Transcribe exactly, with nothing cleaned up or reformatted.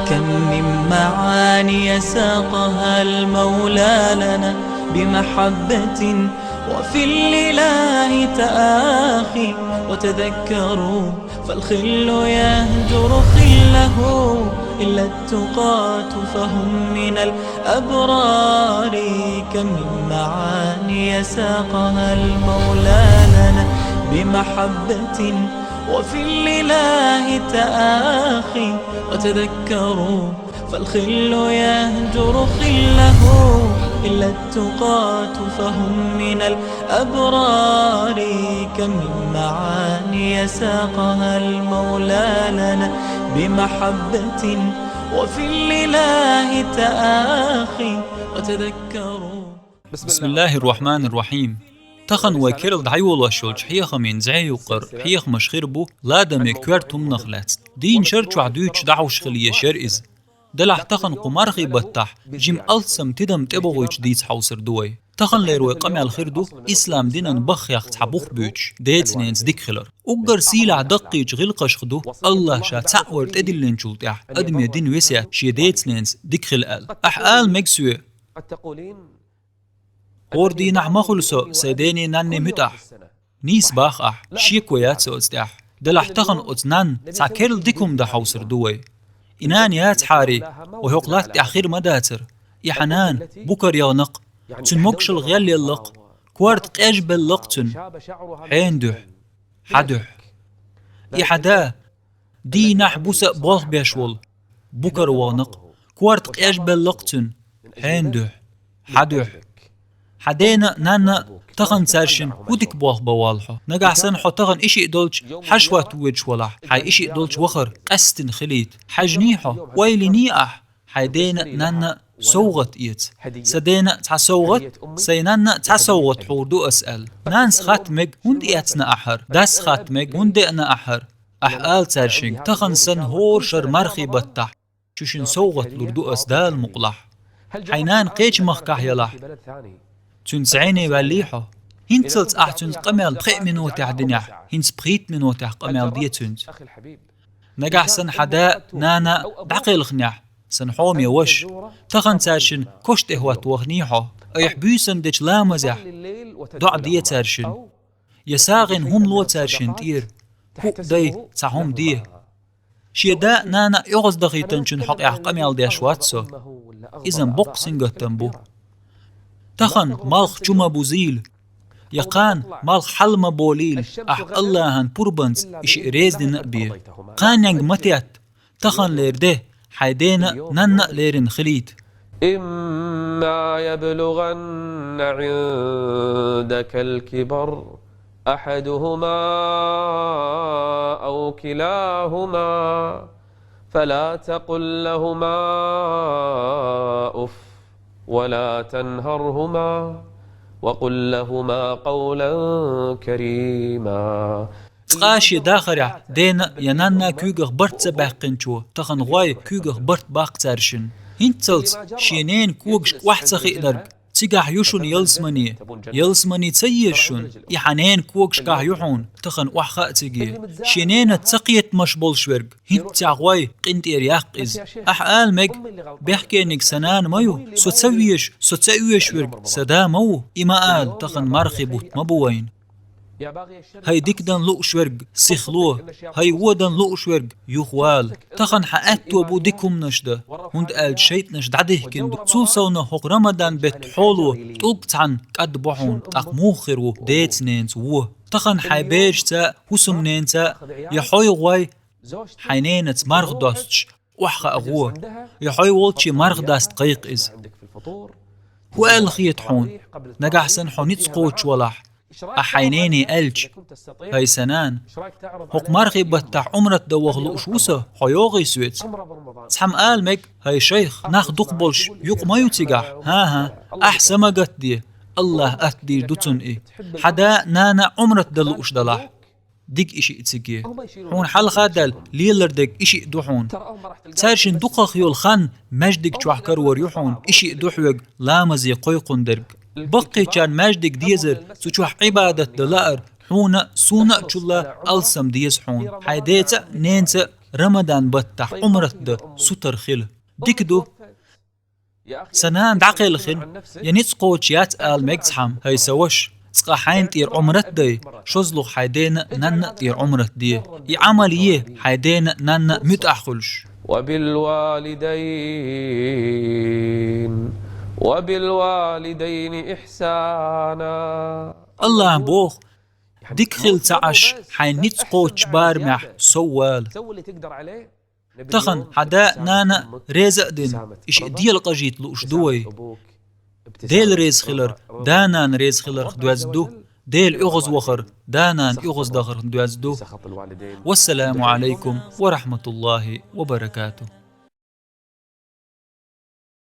كم من معاني ساقها المولى لنا بمحبة، وفي الإله تآخي. وتذكروا فالخل يهجر خله إلا التقاة فهم من الأبرار. كم من معاني ساقها المولى لنا بمحبة، وفي الإله تآخي. وتذكروا فالخل يهجر خله إلا التقاة فهم من الأبرار. كم من معاني ساقها المولى لنا بمحبة، وفي الإله تآخي. وتذكروا بسم الله الرحمن الرحيم. Тахан вай керла дӀайолош йолча хьехамийн зӀе юкъара хьехамаш хир бу ладаме коьрта хӀуманах лаьцна. Дийна шера чохь дуьйцуш дӀахьуш хила езаш яра иза. Делахь тахан кху мархий баттахь жима алсам тидам тӀебохуьйтуш дийца хьовсур ду вай. Таханлера вай къамел хир ду ислам динан баххех цхьа бух буьйцуш, деца-ненаца дика хилар. Уггар сийлахь даккхийчу гӀиллакхашха ду АллахӀа ша цхьаъ вар тӀедиллинчул тӀаьхьа адаме дина весет шен деца-ненаца дика хила аьлла. Ахь ала мега соьга: «ХӀора дийнахь ма хуьлу со сайн дений, нанний муьтӀахь». Нийса боху ахь, шеко яц оцу тӀехь. Делахь тахан оцу нанна цхьа керла дика хӀума дан хьовсур ду вай. И нана яцахьара, вай хӀокху латта тӀехь хир ма дацара. И хьан нана букара яхна-кх, цуьнан могушалла гӀелъелла-кх, корта къежбелла-кх цуьнан. Хьенан дуьхьа? Хьан дуьхьа? И хьан да дийнахь-буса болх беш волу, букара вахна-кх, корта къежбелла-кх цуьнан. Хьенан дуьхьа? Хьан дуьхьа? Хьан дена а, нанна а тахана цаьршинна хӀун дика болх бан воллу хьо? Нагахь санна хьо тахана и шиъ долчу хьаьжа хӀотта воьдуш валахь, хьайн и шиъ долчу вахар къаьстина хилийта. Хьаьжний хьо, ойла йиний ахь, хьайн дена а, нанна а совгӀат эца. Сан дена а цхьа совгӀат, сайн нанна а цхьа совгӀат хьур ду ас аьлла. Нанас хатта мега, хӀунда эцна ахь хӀара? Дас хатта мега, хӀунда деана ахь хӀара? Ахь ала цаьршинга, тахана санна хӀора шарахь мархий баттахь шу шуна совгӀат лур ду ас Дала мукъалахь. Хьайн нана кхечу махкахь ялахь, цуьнца зӀене ваьллий хьо? ХӀинццалц ахь цуьнца къамел пхеа минотехь динехь, хӀинца пхийтта минотехь къамел де цуьнца. Нагахь санна хьан да а, нана а дӀакхелхинехь, сан хьоме ваша, тахана цаьршинна кош тӀе хӀотта ваханий хьо? Айхьа буьйсанна дечу ламазехь доӀа де цаьршинна. Я сагӀина хӀума ло цаьршинна тӀера, хӀуъа дай цхьа хӀума де. Шен да а, нана а оьгӀаздахийтинчун хьокъехь къамел деш вац со. Иза-м боккха сингаттам бу. Тахана малх чу ма бузийла, я кхана малх хьала ма болийла, ахь АллахӀан пурбанца и шиъ реза дина а бен. Кханенга ма тетта, таханлера де хьайн дена а, нанна а лерина хилийта. إما يبلغن عندك الكبر أحدهما أو كلاهما فلا تقل لهما أف ولا تنهرهما وقل لهما قولا كريما. Цкъа шен дахарехь дена а я нанна а куьйгах барт ца баьккхинчо тахана гӀой куьйгах барт баккха цаьршинна. ХӀинццалц шен ненан когашка охьа ца хиънарг цигахь ю шуна ялсамане. Ялсамане ца еза шуна, и хьан ненан когашкахь ю хьуна, тахана охьахаа цига. Шен ненаца ца кхетамаш болуш верг, хӀинццехь гӀой къинтӀера яккха иза. Ахь ала мега: «Бехкениг сан нана ма ю, со ца везаш, со ца оьшуш верг сан да ма ву». И ма ала, тахана мархий бутт ма бу вайна. ХӀай дика дан лууш верг, сихло, хӀай вон дан лууш верг, юхавала. Тахана хьан аьтто бу дика хӀуманаш дан, хӀунда аьлча шайтӀанаш дӀадихкина ду. Цул совнаха хӀокху Рамадан беттан хьоло тӀулг цхьаьна кӀадбо хьуна, тӀаккха муха хир ву деца-ненаца вон? Тахана хьайн берашца а, хӀусамненаца а, я хьой гӀой хьайн ненаца марха достуш охьахаа гӀо, я хьой волчу марха даста кхайкха иза. ХӀун аьлла хета хьуна, нагахь санна хьо ницкъ кхочуш валахь, ахь хьайн нене аьлча: «ХӀай сан нана, хӀокху мархий баттахь Ӏумрат дан ваха лууш ву со, хьо йогӀий соьца?» Цхьамма ала мега: «ХӀай шайх, нах дукха болуш юкъа ма ю цигахь?» ХӀан-хӀа, ахь са ма гатде, АллахӀа атта дийр ду цунна и. Хьан да а, нана а Ӏумрат дан лууш далахь, дига и шиъ цига. Хьуна хьалха а даьлла лелар дерг и шиъ ду хьуна. Цаьршинна дукхах йолу хан маьждиг чохь карор ю хьуна, и шиъ ду хьоьга ламазе кхойкхун дерг. Баккхийчарна маьждиг дезар, цу чохь Ӏибадат дан лаар, хьуна а, суна а чулла алсам деза хьуна. Хьайн деца а, ненаца а Рамадан баттахь Ӏумрат дан сутара хила дика ду. Сан нана дӀакхелхина, я ницкъ кхочуш яц ала мега цхьамма, хӀай сан ваша, цкъа хьайна тӀера Ӏумрат дай, шозлагӀа хьайн дена а, нанна а тӀера Ӏумрат де. И Ӏамал е, хьайн дена а, нанна а муьтӀахь хуьлуш. وبالوالدين وبالوالدين إحسانا. Аллахьа боху, дика хила ца Ӏаш, хьайн ницкъ кхочучу барамехь сов вала. Тахана хьан да а, нана а реза а дина, и шиъ дела къажийта лууш ду вай. Дела реза хилар да-нана реза хиларх доьзна ду, Дела оьгӀазвахар да-нана оьгӀаздахарх доьзна ду. Вассаламу Ӏалайкум ва рахьматуллахӀи ва баракатухӀ.